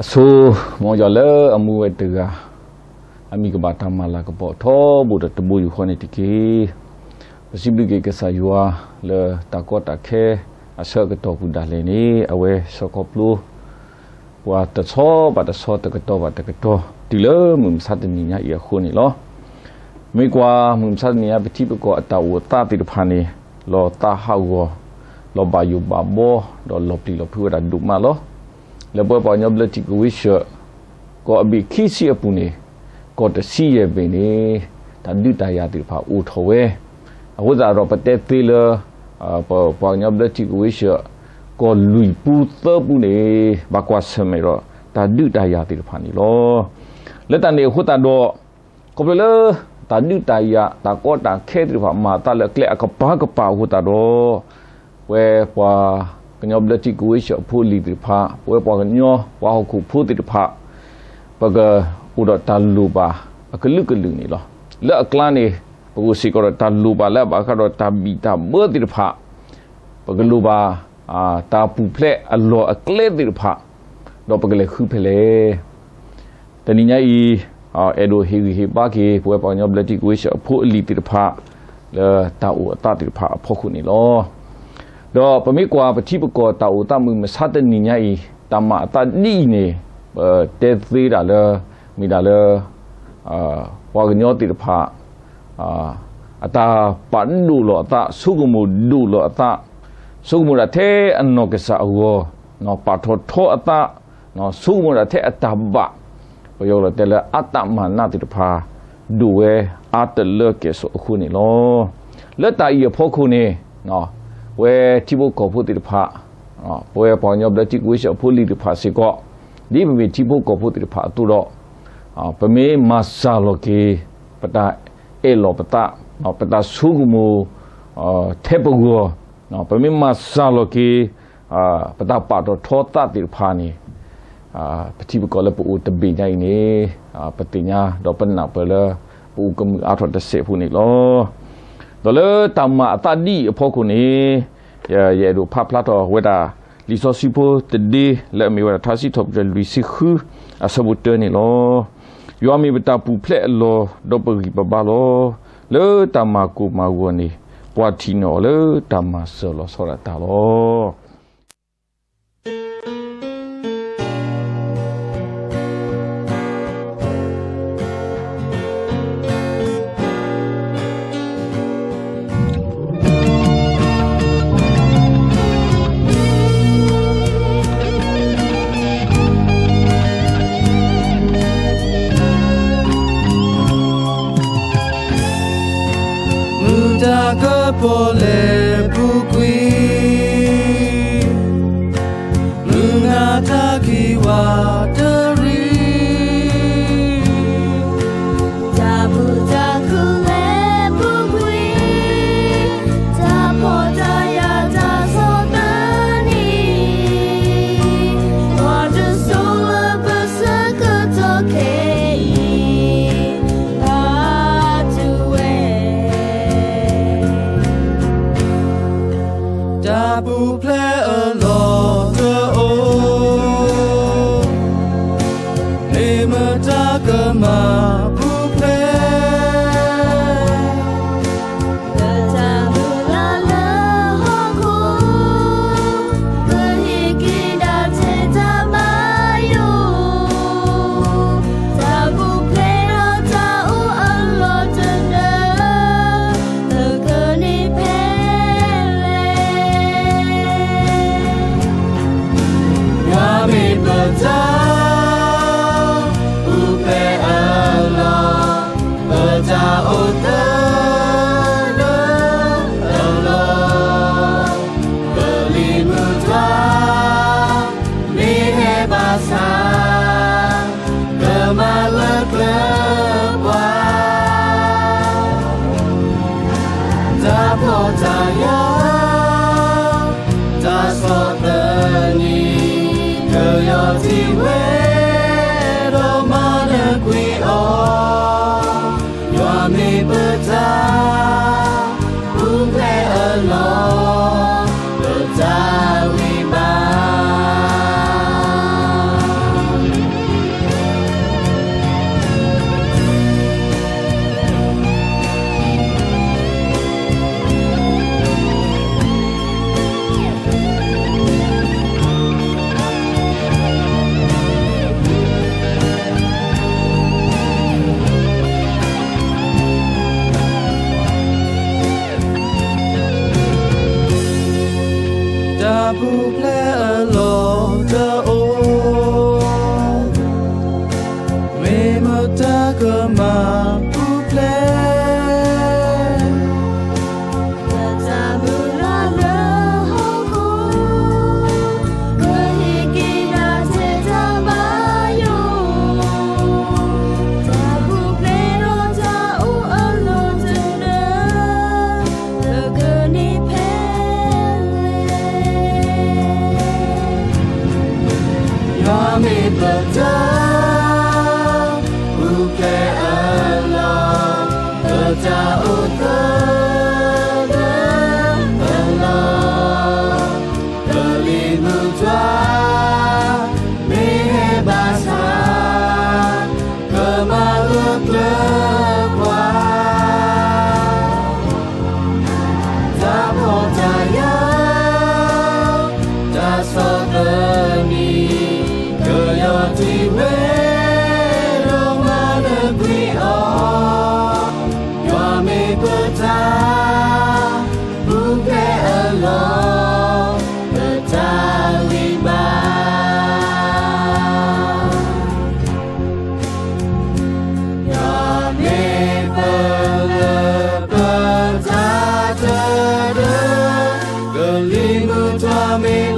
အဆိ မ်ယွၤလၢအမူဝဲတဂၤ အမံၤကဘၣ်တၢ်မၤလၤကပီၤထီဘိဒီးတဘိယူၢ်ဃီန့ၣ်တက့ၢ်. ပစံးဘျုးက့ၤကစၢ်ယွၤလၢတၢ်ကီတၢ်ခဲအဆၢကတီၢ်ပူၤဒၣ်လဲာ်န့ၣ် အဝဲဆှၢခီဖျိ ပှၤတဆီဘၣ်တဆီ တကတီၢ်ဘၣ်တကတီၢ် တုၤလၢမုၢ်မဆါတနံၤညါအံၤအဃိန့ၣ်လီၤ. မ့ၢ်ကွၢ်မုၢ်မဆါတနံၤညါ ပထံပကီၢ်အတၢ်အိၣ်အသးသ့ၣ်တဖၣ်န့ၣ် လီၤသးဟးဂီၤ, လီၤဘၣ်ယိၣ်ဘၣ်ဘီ, ဒီးလီၤပျံၤလီၤဖုးဝဲဒၣ်ဒိၣ်မးလီၤ. လၢပဝဲပှၤကညီဘျၢထံကဝ့ၢ်စၢၤ ကီၢ်အဘ့ၣ်ခံဆံအပူၤန့ၣ် ကီၢ်တဆံယဲၢ်ဘ့ၣ်န့ၣ် တၢ်ဒုးတၢ်ယၤသ့ၣ်တဖၣ်အိၣ်ထီၣ်ဝဲ. အဃိသတးဒီးပတဲသ့လၢ ပပှၤကညီဘျၢထံကဝ့ၢ်စၢၤ ကီၢ်လွံၢ်ပူသၢပူန့ၣ် ဘၣ်ကွၢ်ဆၢၣ်မဲာ်ဒီးတၢ်ဒုးတၢ်ယၤသ့ၣ်တဖၣ်န့ၣ်လီၤ. လၢတၢ်န့ၣ်အဃိသတးဒီး ခီဖျိလၢ တၢ်ဒုးတၢ်ယၤ တၢ်ကီတၢ်ခဲသ့ၣ်တဖၣ် မၤအသးလၢအကျဲအကပၤကပၤအဃိသတးဒီး ပဝဲပှၤကညီဘျၢထံကဝ့ၢ်စၢၤအဖိအလံၤသ့ၣ်တဖၣ် ပဝဲပှၤကညီ ပှၤဟီၣ်ခိၣ်ဖိသ့ၣ်တဖၣ် ပကအိၣ်ဒီးတၢ်လိၣ်ဘၣ်အကလုာ်ကလုာ်န့ၣ်လီၤ. လၢအကျါန့ၣ် ပကအိၣ်စ့ၢ်ကီးဒီးတၢ်လိၣ်ဘၣ်လၢအဘၣ်ဃးဒီးတၢ်ဘံၣ်တၢ်ဘၢသ့ၣ်တဖၣ် ပကလိၣ်ဘၣ် တၢ်ပူၤဖျဲးအလီၢ်အကျဲသ့ၣ်တဖၣ် ဒီးပကလဲၤဃုဖဲလဲၣ်. တနံၤညါအံၤ အဲၣ်ဒိးဟ့ၣ်ဂံၢ်ဟ့ၣ်ဘါက့ၤ ပဝဲပှၤကညီဘျၢထံကဝ့ၢ်စၢၤအဖိအလံၤသ့ၣ်တဖၣ် လၢတၢ်အိၣ်အသးသ့ၣ်တဖၣ်အဖီခိၣ်န့ၣ်လီၤ. ဒီးပမ့ၢ်ကွၢ်ပထံပကီၢ်တၢ်အိၣ်သးမုၢ်မဆါတနံၤညါအံၤ တၢ်မၤအသးဒ်အံၤန့ၣ် ပတဲသ့ဒၣ်လၢ မ့ၢ်ဒၣ်လၢ ပှၤကညီသ့ၣ်တဖၣ် အတၢ်ပာ်ဒိၣ်လီၤအသး ဆိကမိၣ်ဒိၣ်လီၤအသး ဆိကမိၣ်ဒၣ်ထဲအနီၢ်ကစၢ်အဂီၢ် ပာ်ထီၣ်ထီအသး ဆိကမိၣ်ဒၣ်ထဲအတၢ်ဘၣ် ပယီၤကလီၤတဲလၢအတၢ်မၤနးသ့ၣ်တဖၣ် ဒိၣ်ဝဲအါတလၢကဲၣ်ဆိးအဃိန့ၣ်လီၤ. လၢတၢ်အံၤအဖီခိၣ်န့ၣ် ပဝဲထံဖိကီၢ်ဖိသ့ၣ်တဖၣ် ပဝဲပှၤကညီဘျၢထံကဝ့ၢ်စၢၤအဖိအလံၤသ့ၣ်တဖၣ်စ့ၢ်ကီး ဒ်ပမ့ၢ်ထံဖိကီၢ်ဖိသ့ၣ်တဖၣ်အသိးဒီး ပမ့ၢ်မၤစှၤလီၤက့ၤ ပတၢ်အဲၣ်လီၤပသး ပတၢ်ဆိကမိၣ် ထဲပဂီၢ် ပမ့ၢ်မၤစှၤလီၤက့ၤ ပတၢ်ပာ်ထီၣ်ထီသးသ့ၣ်တဖၣ်န့ၣ် ပထံပကီၢ်လၢပအိၣ်တဘ့ၣ်ညါအံၤန့ၣ် ပသ့ၣ်ညါဒီးပနၢ်ပၢၢ်လၢ ပအိၣ်ကမုာ်အါထီၣ်တစဲးဖိန့ၣ်လီၤ. ဒီးလၢတၢ်မၤအသးဒ်အံၤအဖီခိၣ်န့ၣ် ယအဲၣ်ဒိးဖးဖျါထီၣ်ဝဲဒၣ် လံာ်စီဆှံဖိတဒ့ လၢအမ့ၢ်ဝဲဒၣ်ထါစံးထီၣ်ပတြၢၤလွံၢ်ဆံဃု အဆၢဖိတၢန့ၣ်လီၤ. ယွၤမ့ၢ်ပတၢ်ပူၤဖျဲးအလီၢ် ဒီးပဂံၢ်ပဘါလီၤ. လၢတၢ်မၤကိၢ်မၤဂီၤန့ၣ် ပှၤထံၣ်န့ၢ်အီၤလၢတၢ်မၤစၢၤလီၤဆီဒၣ်တၢ်လီၤ. မုၢ်တၢ်ကပီၤလဲၤပူၤကွံာ်, မုၢ်နၤတၢ်ခံးဝးတရံး, တၢ်ပူၤတၢ်ခူလဲၤပူၤကွံာ်, တၢ်ဖှီၣ်တၢ်ယာ်တၢ်ဆီၣ်သနံး, ပှၤတစိၤလၢပဆၢကတီၢ်ခဲအံၤ ဘၣ်တူၢ်ဝဲ တၢ်ပူၤဖျဲးအလီၢ်တအိၣ်, မ့ၢ်မတၤကမၤပူၤဖျဲး, လၢတၢ်မုၢ်လၢ်လၢဟီၣ်ခိၣ်, ကဟ့ၣ်က့ၤဒၣ်ထဲတၢ်ဘၣ်ယိၣ်, တၢ်ပူၤဖျဲးဒီးတၢ်အိၣ်အလီၢ်တဒၢ သုကန့ၢ်ဖဲလဲၣ်. ယွၤမ့ၢ်ပတၢ်ပူၤဖျဲးအလီၢ်, ပတၢ်အိၣ်သးလၢအလီၢ်, ပလံၤမုၢ်တွၤ မ့ၢ်ဟဲဘၣ်ဆၣ် ကမၤလၢကျဲပှၤ, တၢ်ဖှီၣ်တၢ်ယာ် တၢ်ဆီၣ်သနံး ကယီၢ်ထံဝဲ ဒီးမၤနၢၤကွံာ်အီၤ, ယွၤမ့ၢ်ပတၢ်ပူၤဖျဲးအလီၢ်, ပတၢ်ဂံၢ်ဘါ ပ တၢ်ပူၤဖျဲးအလီၢ်တအိၣ်, မ့ၢ်မတၤကမၤပူၤဖျဲး, တၢ်ပူၤဖျဲးဒီးတၢ်အိၣ်အလီၢ်တနၢၤ, ပကန့ၢ်ဖဲလဲၣ်. ယွၤမ့ၢ်ပတၢ်ပူၤဖျဲးအလီၢ်, ပတၢ်အိၣ်သဒၢအလီၢ်, ကလံၤမုၢ်တွၤ မ့ၢ်ဟဲဘၣ်ဆၣ်, ကမၤလၢပျၢၤပှၤ, တၢ်ဖှီၣ်တၢ်ယာ် တၢ်ဆီၣ်သနံး, ကယီၢ်တံၢ်ဝဲ ဒိၣ်မးလၢကွံာ်အီၤ, ယွၤမ့ၢ်ပတၢ်ပူၤဖျဲးအလီၢ်, ပတၢ်ဂံၢ်ဘါ. ယွၤမ့ၢ်ပလၢပတၢ်တဒၢ, ကလံၤမုၢ်တွၤမ့ၢ်